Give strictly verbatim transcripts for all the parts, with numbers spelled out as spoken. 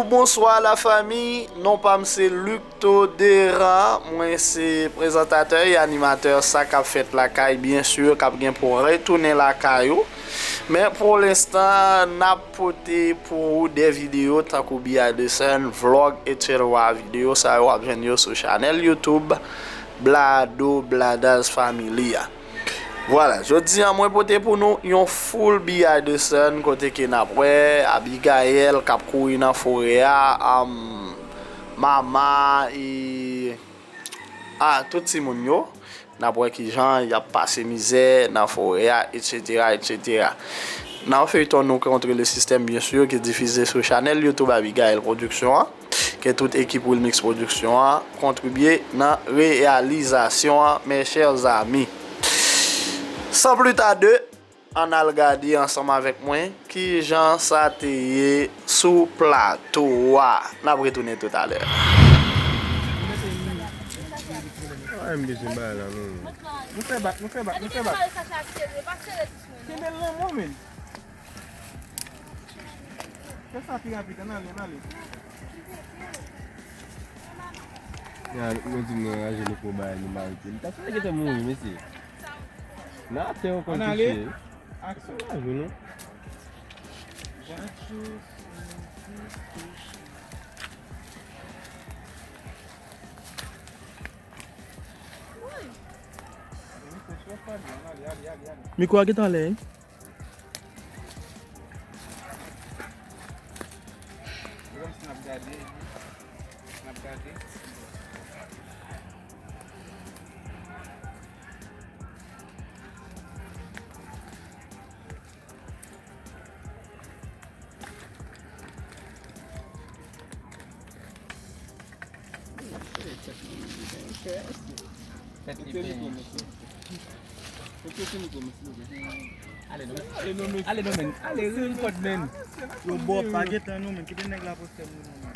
Bonswa lafanmi, non pa m se Lucto Deran, mwen se prezantatè e animatè Sa k ap fèt lakay, byen si, k ap gen pou retounen lakay ou. Men pou lenstan, n ap pote pou ou de videyo tankou Behind the Scene, vlog, etsetera. Videyo sa yo w ap jwenn yo sou chanèl YouTube Blado Bladaz Family a. Vwala, jodi a mwen pote pou nou yon full Behind the Scene kote ke n ap wè Abigaël k ap kouri nan forè a, um, Mama, e, a, tout timoun yo. N ap wè kijan y ap pase mizè nan forè a, etsetera, etsetera. Nan feyton nou Contre le système, byen si, ki difize sou chanèl YouTube Abigaël Production an, ke tout ekip Wilmix Production an kontribye nan reyalizasyon an, mes chers amis. Sans plus tarder, ann al gade ansanm avèk mwen kijan sa te ye sou plato a. N ap retounen toutalè. Ay, m bezwen bay la, non. Nou fè bak, nou fè bak, nou fè bak. Kenbe l nan men w, men. Fè sa pi rapid, ann ale, ann ale. Ya, nou di nou raje nou pou bay nou marite. Li ta fè gentan mouri, mesye. Nan atè yo konn touche. Aksyon. Raje nou. Mikwo a gentan lè, wi. N ap gade, n ap gade. Ale non, men. Ale non, men. Ale, ri kòd, men. Yo, bò, pa gentan, non, men. Kite nèg la poste moun, non, men.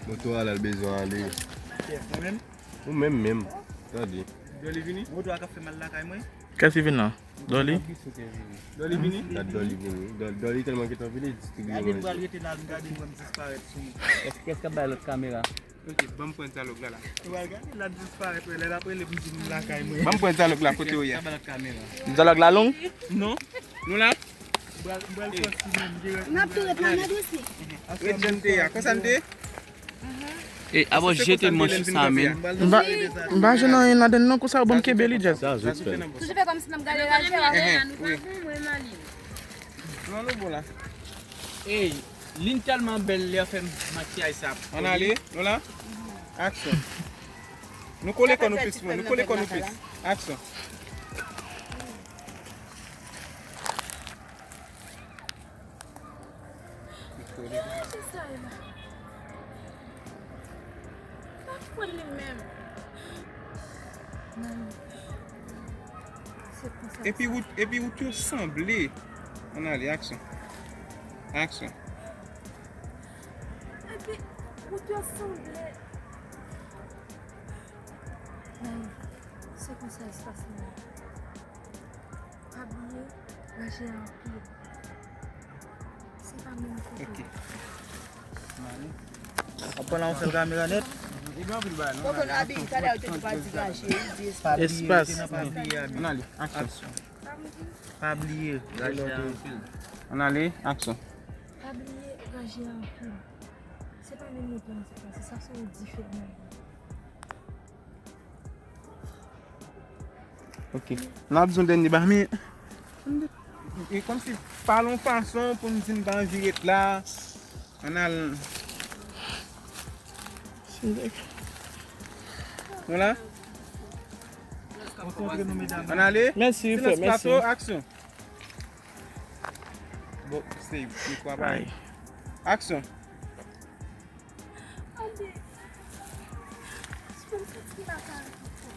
Moto a la l bezwen ale. Kiyès, mwen menm? Ou menm menm. Tande. Doli vini? Moto a ka fè mal lakay mwen. Kiyès ki vin la? Doli? Doli vini? Gad Doli vini. Dol-, Doli tèlman gentan vini, distribiye manje. Gade, m pral rete la, m gade, m wè m disparèt sou nou. Kiyès, kiyès k ap bay lòt kamera? Ok, ban m pran dyalòg la, la. Ou pral gade, l ap disparèt, wè, lè l ap rele m di m lakay mwen. Ban m pran dyalòg la, kote w ye? Kiyès k ap bay lòt kamera? Dyalòg la long? Non. Nou la? M pral, m pral sòti menm, dirèk. N ap tou ret la nan dosye. Ret jan n te ye a. Konsa n te ye? E, abò, jete manch sa, men. M pa, m pa jwenn anyen ladann non, konsa yo ban m kenbe li, Jazz. Toujou fè kòmsi n ap gade raje a. Wi. Non, nou bon la. Ey, li n tèlman bèl lè fè makiyaj sa. Ann ale, nou la? Aksyon. Nou kole kò nou plis, nou kole kò nou plis. Aksyon. Ki sa e la? Pa konn li menm. Nan, se konsa. Epi wout, epi wout yo sanble. Ann ale, aksyon. Aksyon. Epi wout yo sanble. Nan, se konsa espas mwen. Pa bliye, raje a anpil. Se pa menm kote. Ok. Ap pran la yon sèl kamera nèt. Li gen anpil bagay, non? Poko n abi, talè a yo te di pa di raje, li di espas. Espas. Pa bliye, abi. Ann ale, aksyon. Pa bliye, raje a anpil. Ann ale, aksyon. Pa bliye, raje a anpil. Se pa menm moto an, se pa, se sa se yon diferan. Ok. N ap di yon dènye bagay, men e kòmsi pale yon fason pou n di n pa anvi ret la. Ann al. Nou la? Ann ale. Mèsi, frè, mèsi. Silans plato, aksyon. Bon, se mikwo a pa. Ay. Aksyon. Tande, si m santi m pa ka ret ankò.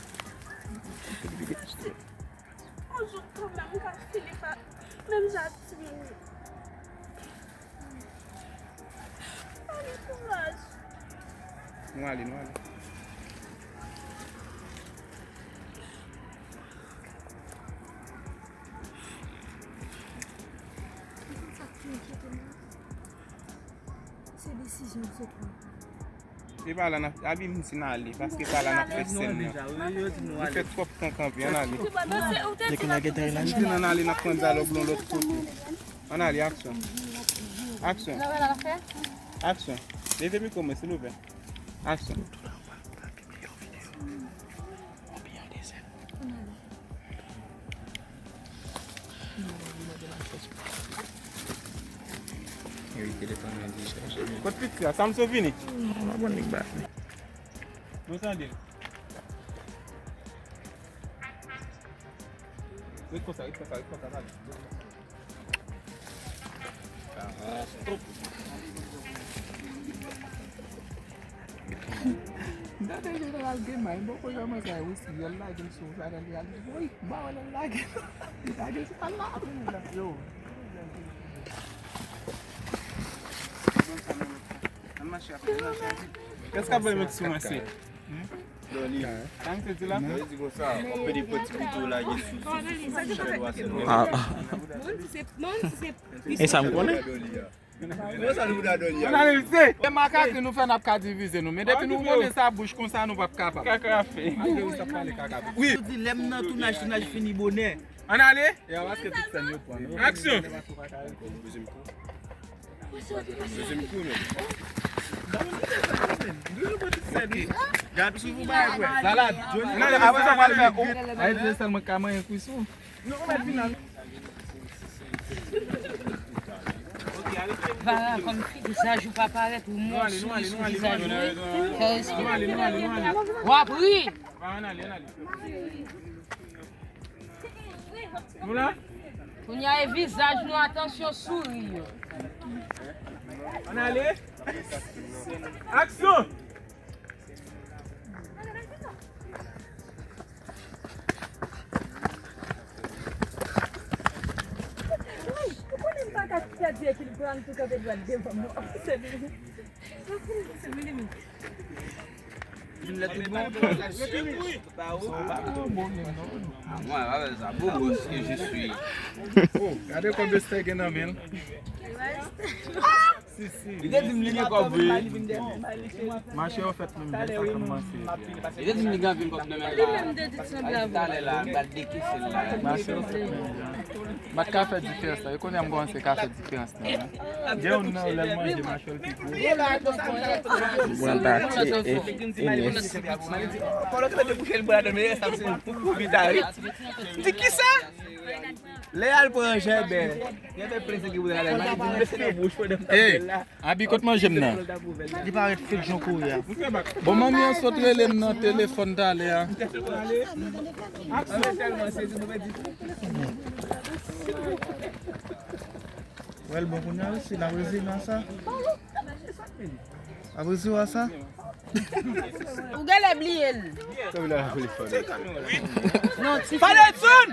Yon jou kanmenm, m ka fini pa menm jan ak ti moun yo. Tande, kouraj. Nou ale, nou ale. Ou konn sa k pi enkyete m nan? Se E pa la n ap, Abi, m di n ale, paske pa la n ap fè sèn nan. Nou fè twòp tan kanpe, ann ale. Depi la gentan relaje. Ann ale, n ap pran dyalòg yon lòt kote. Ann ale, aksyon. Aksyon. Aksyon. Leve mikwo mwen, silvouplè. Aksyon. Wi, telefòn mwen dechaje. Kot piti a? Samson vini. Non, m ap bann li ba. Nou tande. Ret konsa, ret konsa, ret konsa, tande. Gade jan l al gen may, m poko janm wè sa, wi, si l lage l sou sa, li al, wi, m pa wè lè l lage l. Li lage l sou pal la. Yo. Èske ap bay met sou mwen se? Doli. Sa m te di la? Doli di konsa, w ap pede pran ti pito lage sou, sou, sou, sou chèn wa sèlman. Ah, ah. E sa m konnen. Doli a. Konsa nou bouda Doli a. Ann ale, vite. E makak nou fè n ap ka divize nou. Men depi nou konnen sa bouch konsa nou p ap kapab. Kaka fè. Malgre nou t ap pale kaka. Wi. Yo di lè m nan tounaj, tounaj fini bonè. Ann ale. E a paske tout sèn yo pran. Aksyon. Deuxième coup, non. Gad sou pou bay, frè. Salad. Ann ale, apre sa, pral fè ou. Ay, se sèlman ka manyen kwis ou. Vara, kòm vizaj ou pa parèt, ou mwen sou li sou vizaj ou, wi. Fè respè. W ap ri. Nou la? Kounye a e vizaj nou, atansyon souri yo. Ann ale. Aksyon! Ou konnen m pa ka pèdi ekilib pou m tou kanpe dwat devan m non. Vin lè tout bon. Mwen, pa sa, beau gosse que je suis. Oh, gade kòb Esther gen nan men l. Si, si. Li te di m li gen kòb, wi. Mache yo fèt menm jan sa kòmanse. Li te di m li gen anpil kòb nan men l la. Li menm te di sanble avè w. Talè la, m pral dekese l la. Mache yo fèt menm jan. M pa t ka fè diferans la. Yo konnen m kòmanse ka fè diferans la. Gen youn nan yo lè l manje mache yo l pi gwo. Bon, dati e, e nès. M di, kisa? Lè y al pran jèbè. Jèbè plen se ki pou y al. M di, mete nan bouch pandan m t ap fè l la. Abi, kot manje m nan? Li parèt fèk jan kouri a. Bon, manmi an sot rele m nan telefòn talè a. Wè l bon kounye a, wi, si l ap rezi nan sa. Ap rezi wè sa. Ou genlè bliye l. Non, ti Pale Edson!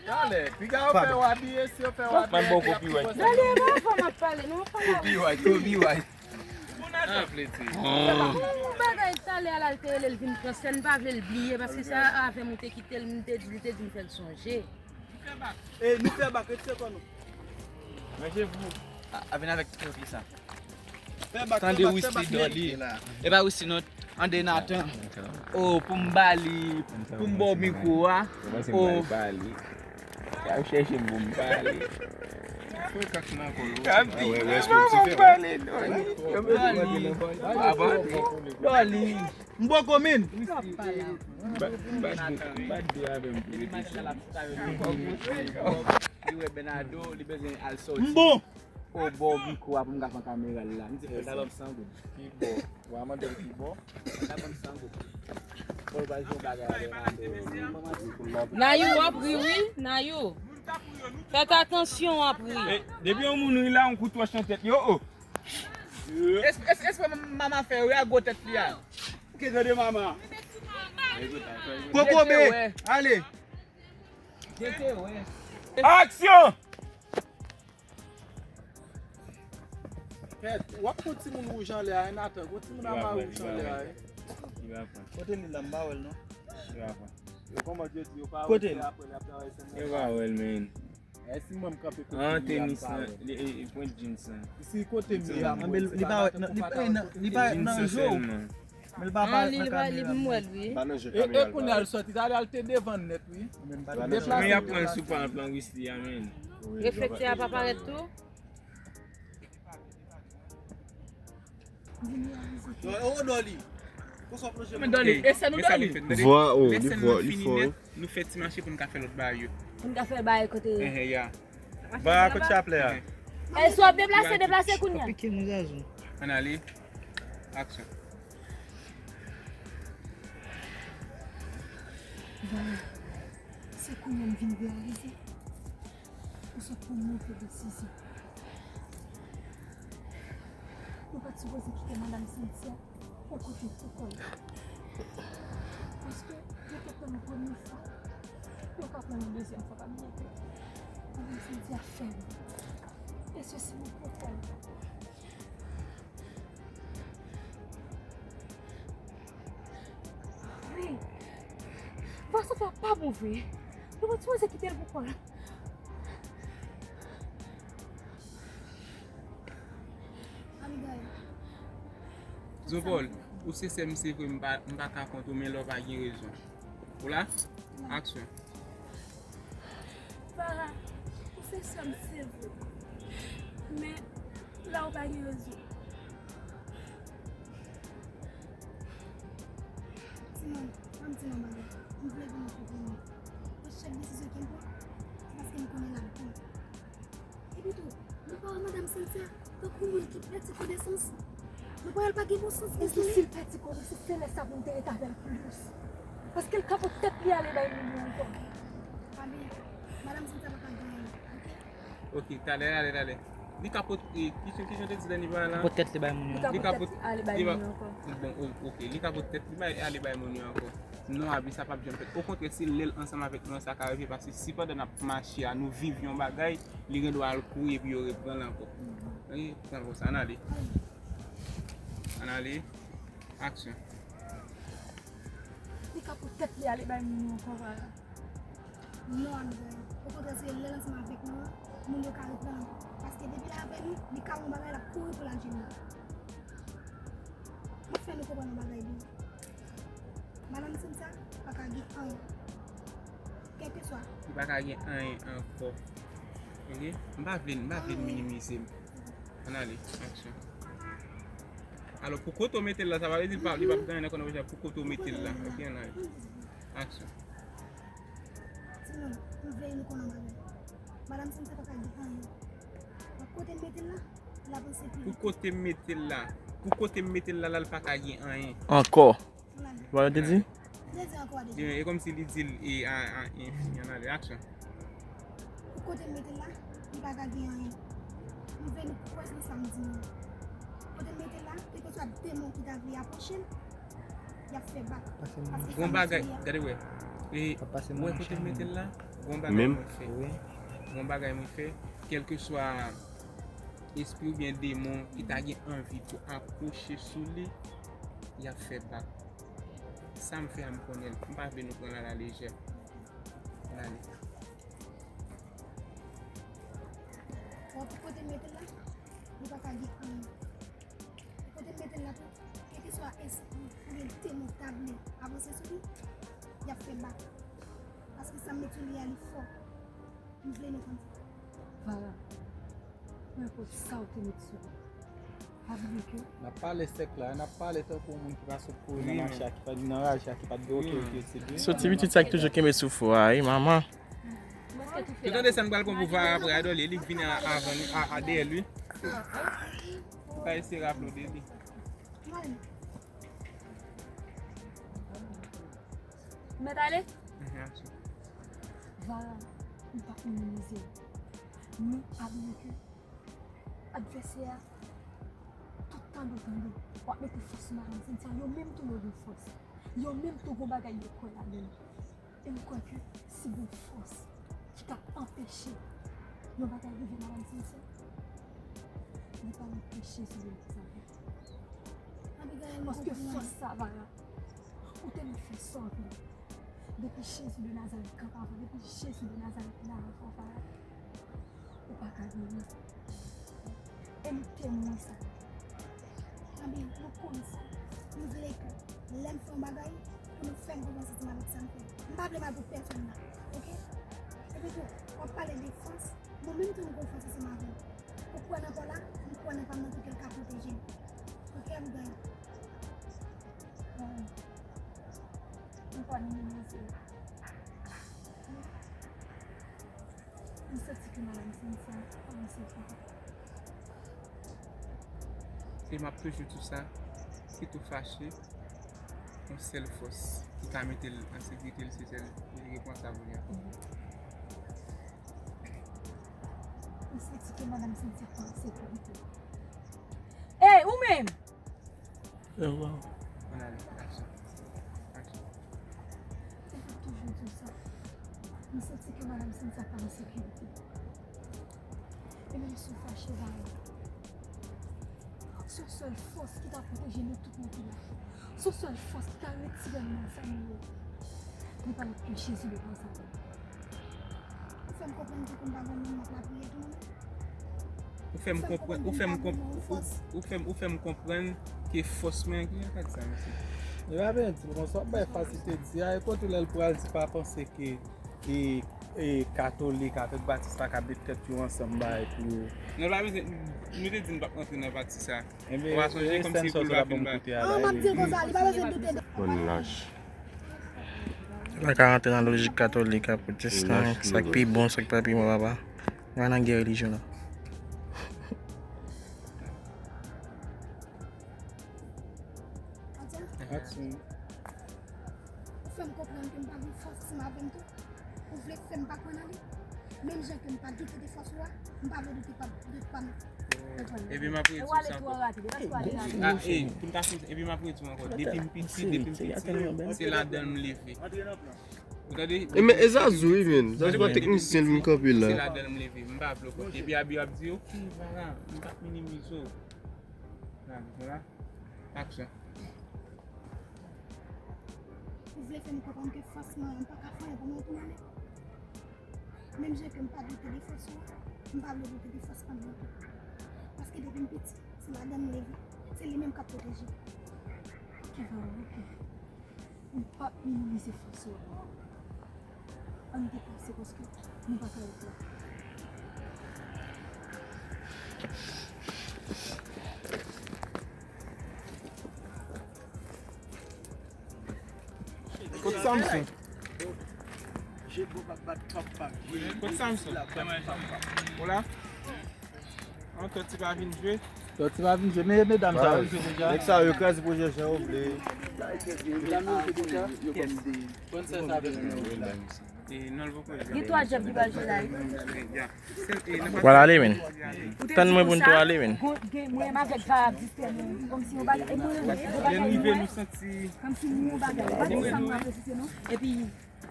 Talè, piga yo fè w abiye, si yo fè w abiye. Mwen bon kopi wè. Dali, e pa avè w m ap pale, non, pa la. Kopi wè, kopi wè. Bon, yon bagay talè a la, l te rele l vin pran sèn, m pa vle l bliye, paske se avè m ou te kite l, m te di, m te di m fè l sonje. E nou fè bak, retire kò nou. Manje vou. A, a vin avèk ti kopi sa. Tande Wisly Dolly. E pa Wisly non, André Nathan. Oh, pou m ba li, pou m ba w mikwo a. Oh. Y ap chèche m pou m pale. Fè kak nan kò l. Tanpri, mwen pou m pale Dolly. Dolly. Dolly. M poko menm. M bat, m bat de, m bat de avè m pou rete sou. Li wè Bernardo, li bezwen al sòti. M bon. O bò mikwo a pou m ka pran kamera l la. M di frè, ta ban m san goud. Ki bò? W a mande l ki bò? Ta ban m san goud. Fò l pa jwe bagay a Bernardo. Nayou, w ap ri wi, Nayou. Fèt atansyon, w ap ri. E, depi yon moun ri la, yon kout wòch nan tèt li. O, o. Es-, es-, espre mama fè ri a gwo tèt li a. Ou ke tande mama? Kokobe, ale. Aksyon! Kèt, w ap pran timoun wouj anlè a, en atan, pran timoun a may wouj anlè a, wi. Kote li la, m pa wè l non. Yo kòman Dye di, yo pa wè l, se apre l ap travay sèn nan. Yo pa wè l, men. E si mwen m kanpe kote li a, m pa wè. Li, e, e, pwent jeans lan. Si kote m ye a, m wè. Li pa wè, li pa nan je w. Men li pa parèt nan kamera. Li m wè l, wi. E, e kounye a l sòti, talè a l te devan nèt, wi. Men y ap pran sou pa, pran Wisly a, men. Reflektè a pa parèt tou? Yo, e ou Dolly? Konsa plonje. Men Dolly, e sè nou Dolly. Vwa, oh, li fò, li fò. Nou fè ti mache pou n ka fè lòt bagay yo. Pou n ka fè bagay kote. Ehe, ya. Ba kote chaplè a. E si w ap deplase, deplase kounye a. Pike moun zazou. Ann ale. Aksyon. Vwa, se kounye a m vin reyalize. Ou sot pran move desizyon. Ou pa t sipoze kite madanm Cynthia yon kote pou kò l. Paske yo te pran yon premye fwa, yo ka pran yon dezyèm fwa, pa bliye ke madanm Cynthia fèb. E sesi pou kò l. Wi. Fason fè pa bon vre. Nou pa t sipoze kite l pou kò l. Zopòl, ou se sè m, se vre, m pa, m pa ka kont ou, men lè w pa gen rezon. Ou la? Aksyon. Farah, ou se sè m, se vre. Men, la ou pa gen rezon. Timoun, ban m di nou yon bagay. M vle pou nou konprann mwen. Mwen, chak desizyon ke m pran, se paske m konnen l ap bon. Epi tou, nou pa wè madanm Cynthia tankou moun ki pèdi konesans. Nou pa wè l pa gen bon sans. Epi si l pèdi konesans, se lè sa pou n te ret avè l plis. Paske l ka pot tèt li ale bay moun yo ankò. Pa bliye, madanm Cynthia pa ka gen anyen, oke? Oke, talè, talè, talè. Li ka pot, e, ki, ki jan te di Dani pa la? Pot tèt li bay moun yo. Li ka pot tèt li ale bay moun yo ankò. Bon, o-, oke, li ka pot tèt li bay, ale bay moun yo ankò. Non, Abi, sa p ap janm fèt. Okontrè, se lè l ansanm avèk nou an sa ka rive, paske si pandan n ap mache a, nou viv yon bagay, li gen dwa al kouri epi yo repran l ankò. Oke, pran konsa, ann ale. Ann ale. Aksyon. Li ka pot tèt li ale bay moun yo ankò, Vara. Non, Abigail. Okontrè, se lè l ansanm avèk nou an, moun yo ka reprann ankò. Paske depi l avèk nou, li ka wè yon bagay, l ap kouri pou l al jwenn li. M ap fè nou konprann yon bagay byen. Madanm Cynthia pa ka gen anyen. Kèlkeswa. Li pa ka gen anyen ankò. Oke? M pa vle, m pa vle n minimize l. Ann ale, aksyon. Alò, pou kote w mete l la, sa pa vle di li pa, li p ap gen anyen nan kò nan pwochen an, pou kote w mete l la. Oke, ann ale. Aksyon. Timoun, m vle nou konnen yon bagay. Madanm Cynthia pa ka gen anyen. Donk, kote m mete l la, l ap ansekirise. Pou kote m mete l la, pou kote m mete l la, la, l pa ka gen anyen. Ankò. Ann ale. Sa w te di? M te di ankò deja. E, e kòmsi li di l, e, a, a, enfini, ann ale, aksyon. Pou kote m mete l la, li pa ka gen anyen. M vle nou kwè nan sa m di nou an. Kote m mete l la, kèlkeswa demon ki ta vle apwoche l, y ap fè bak. Paske sa m di a. Gon bagay, gade wè. E, wè kote m mete l la, gon bagay mwen fè. Gon bagay mwen fè, kèlkeswa espri oubyen demon ki ta gen anvi pou apwoche sou li, y ap fè bak. Sa m fè a, m konnen l. M pa vle nou pran l alalejè. Ann ale. Bon, pou kote m mete l la, li pa ka gen anyen. Pou kote m mete l la tou, kèlkeswa espri oubyen demon k ta vle avanse sou li, y ap fè bak. Paske sa m met sou li a, li fò. M vle nou konn sa. Vara, peu importe sa w te met sou li, pa bliye ke. N ap pale sèk la, n ap pale tankou yon moun ki pa sot kouri nan mache a, ki pa nan raje a, ki pa t gen okenn etid li. Soti pitit sa ki toujou kenbe sou fou a, wi, manman. Ou tande sa n pral pran pou Vara apre a, Dolly, li k vini a, avan, a, a dèyè l, wi. Ou ka eseye raple w de li. Mèt ale? Mhm, aksyon. Vara, m p ap minimize w. Men pa bliye ke advèsè a, tout tande w tande, w ap mete fòs sou madanm Cynthia, yo menm tou yo gen fòs. Yo menm tou gon bagay yo kwè ladan l. E m kwè ke si gon fòs ki ka anpeche yon bagay rive madanm Cynthia, li pa nan peche sou de Nazarèt. Paske fòs sa, Vara, ou te dwe fè sa w vle. Depi Jezi de Nazarèt kanpe avè w, depi Jezi de Nazarèt la avè w, Vara, Ou pa ka vini. E m temwen sa. Anben, nou konn sa. M vle ke lè m fè yon bagay, pou nou fè m konprann santiman avèk sa m fè. M pa vle mal pou pèsonn la, oke? Epi tou, w ap pale de fòs, mwen menm tou m gon fòs ansanm avè w. Ou kwè nan pa w la, m kwè nan pa m nan tou, ke l ka pwoteje m. Oke, Abigail? Bon, m pa minimize. M santi ke madanm Cynthia pa ansekirite. E m ap toujou di w sa, kit ou fache, yon sèl fòs ki ka mete l an sekirite, se sèl li ki responsab li a. M santi ke madanm Cynthia pa ansekirite. Ey, ou menm! Yo, bon. Ann ale, aksyon. Aksyon. Ou te toujou di w sa. M santi ke madanm Cynthia pa an sekirite. E menm si w fache, ba, se yon sèl fòs ki ka pwoteje nou tout nan peyi a. Se yon sèl fòs ki ka retire nou nan sa nou ye. Li pa lòt ke Jezi devan sa. Ou fè m konprann ke m pa gon moun m ap lapriyè tou, non? Ou fè m konprann, ou fè m konp-, ou, ou fè m, ou fè m konprann ke fòs mwen an ki nan kad sa, mesye. Li pa byen di l konsa, w ap bay fasilite di a, e kote lè l pral di pa panse ke, e, e, katolik avèk batis pa ka met tèt yo ansanm bay pou yo. Non, l pa bezwen, nou te di n p ap rantre nan pati sa. Ou pa sonje kòmsi pou l pa fin ba. Ah, m ap di l konsa, li pa bezwen doute de. Konn lach. Ou pa ka rantre nan lojik katolik ak pwotestan, sa k pi bon, sa k pa pi bon, papa. Nou pa nan gè relijyon, non. Aksyon. Ou fè m konprann ke m pa gen fòs ansanm avè m tou. Ou vle fè m pa kwè nan li? Menm jan ke m pa doute de fòs ou a, m pa vle doute pa, de pa m. Epi m ap redi w sa ankò. Ah, e, pou m ta fin, epi m ap redi w ankò. Depi m piti, depi m piti, se ladan l m leve. Ou tande? E men, e Zazou, wi, men. Zazou pa teknisyen, vin kanpe la. Se ladan l m leve. M pa vle w konn. Epi Abi ap di, "Ok, para, m p ap minimize w." Gade, vwala. Aksyon. Ou vle fè m konprann ke fòs mwen an pa ka fè anyen pou mwen pou m ale? Menm jan ke m pa doute de fòs ou a, m pa vle doute de fòs pa m non plis. Paske depi m piti, se ladan m leve. Se li menm k ap pwoteje m. Ok, papa, ok. M p ap minimize fòs ou a. Ann depanse paske nou pa ka ret la. Kot Samson? Kot Samson? Ou la? An, Tòti pa vin jwe. Tòti pa vin jwe. Men medam sa yo jwe deja. Nèg sa yo kraze pwojè jan yo vle. Medam yo jwe deja. Konn sè sa avèk nou. Gen twa djab ki pral jwe la, wi. Pral ale, men. Tann mwen pou n tou ale, men. Mwen menm avèk Vava ap distrè nou. Kòmsi yon bagay. E mwen menm, kòmsi yon bagay. Pa gen sa mwen apresye, non. Epi,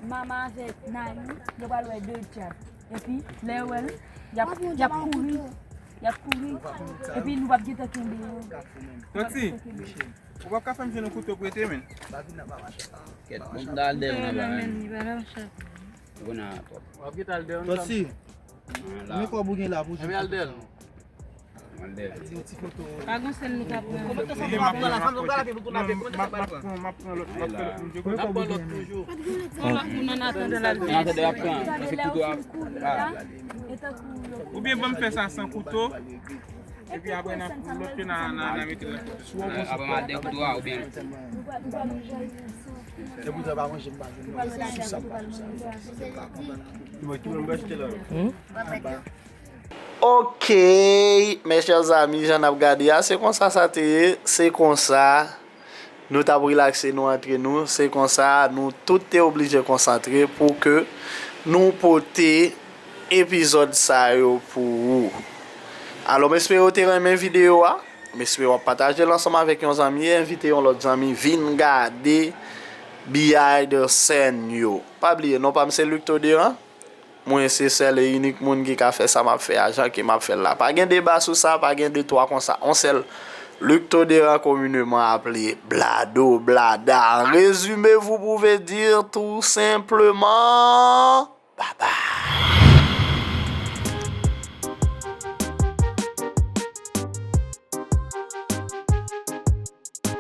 Mama avèk Nayou, yo pral wè de djab. Epi, lè yo wè l, y ap, y ap kouri. Y ap kouri. Epi, nou p ap gentan kenbe yo. Tòti, ou p ap ka fè m jwenn yon kouto prete, men? Kèt, bon, m ta al dèyè yon nan bagay. Ou konn a twòp. W ap gentan al dèyè yon nan. Tòti. Men kòb ou gen la pou jwenn. Al dèyè l. Pa gon sèl nou ka pran. M ap pran, m ap pran lòt, m ap pran lòt, m ap pran lòt. N ap pran lòt toujou. N ap pran lòt, nou nan atandan l ap vini. N ap pran, se kouto a. Oubyen ban m fè sa san kouto. Epi apre n ap pran lòt yo nan, nan, nan mete l nan kouto. Apre m al dèyè kouto a, oubyen. Lè kouto a pa manje, m pa jwenn non, se sou sa, m pa sou sa. Ki mwen, ki mwen, m pa achte la. Hmm? Ok, mes chers amis, jan n ap gade a, se konsa sa te ye, se konsa nou t ap relakse nou antre nou, se konsa nou tout te oblije konsantre pou ke nou pote epizòd sa yo pou ou. Alò, m espere w te renmen videyo a, m espere w ap pataje l ansanm avèk yon zanmi e envite yon lòt zanmi vin gade behind the scene yo. Pa bliye, non pa m se Luc Toderan. Mwen se sèl e inik moun ki ka fè sa m ap fè a jan ke m ap fè l la. Pa gen deba sou sa, pa gen de twa konsa. On sèl Luc Toderan, communément appelé Blado Blada. Résumez, vous pouvez dire tout simplement, bye bye.